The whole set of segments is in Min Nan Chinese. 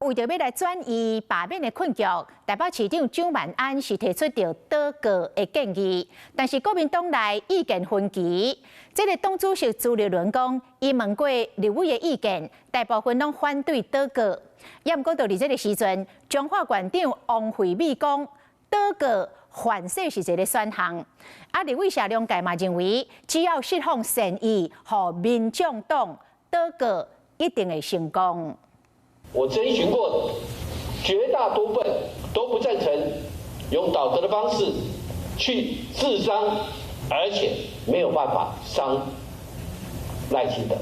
為著欲來轉移罷免的困局，台北市長蔣萬安是提出著倒閣的建議，但是國民黨內意見分歧。這个黨主席朱立倫講，伊問過立委的意見，大部分攏反對倒閣。也毋過到佇這个時陣，彰化縣長王惠美講，倒閣反勢是一个選項。啊，立委謝龍介嘛認為，只要釋放善意，予民眾黨倒閣一定會成功。我徵詢過，絕大部分都不贊成用倒閣的方式去自傷，而且沒有辦法傷賴清德。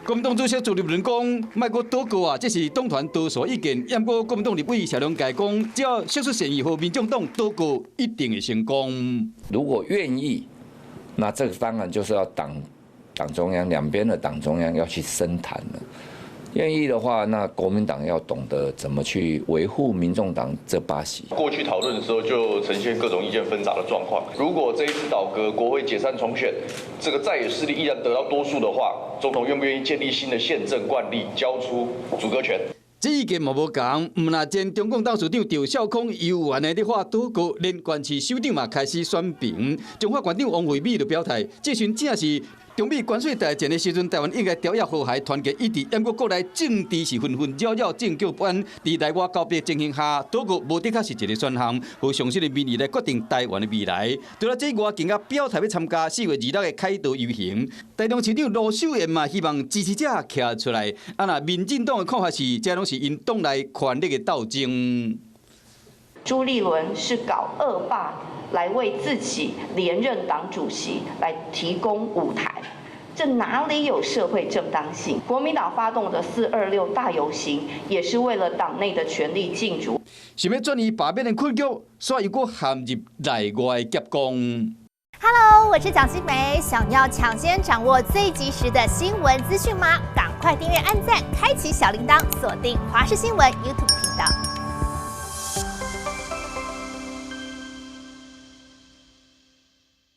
國民黨主席朱立倫講，莫閣倒閣啊，這是黨團多數意見。毋過國民黨立委謝龍介講，只要釋出善意，予民眾黨倒閣一定會成功。如果願意，那這個當然就是要黨中央兩邊的黨中央要去深談了。願意的話，那國民黨要懂得怎麼去維護民眾黨這八席。過去討論的時候就呈現各種意見紛雜的狀況。如果這一次倒閣，國會解散重選，這個在野勢力依然得到多數的話，總統願不願意建立新的憲政慣例，交出組閣權？這意見嘛無仝，毋但前中共董事長趙少康猶原的咧喊倒閣，連縣市首長嘛開始選平。彰化縣長王惠美就表態，這時正是中美關稅大戰的時陣，台灣應該朝野和諧團結一致。毋過國內政治是紛紛擾擾，政局不安。佇內外交逼情形下，倒閣無的確是一个選項，予上新的民意來決定台灣的未來。除了這外，更加表態欲參加4月26的凱道遊行。台中市長盧秀燕嘛，希望支持者徛出來。啊，若民進黨的看法是，這攏是𪜶黨內權力的鬥爭。朱立倫是搞惡霸，來為自己連任黨主席來提供舞台，這哪裡有社會正當性？國民黨發動的426大遊行，也是為了黨內的權力競逐。想欲轉移罷免的困局，煞又閣陷入內外夾攻。 Hello，我是蔣新梅，想要搶先掌握最及時的新聞資訊嗎？趕快訂閱、按讚、開啟小鈴鐺，鎖定華視新聞 YouTube 頻道。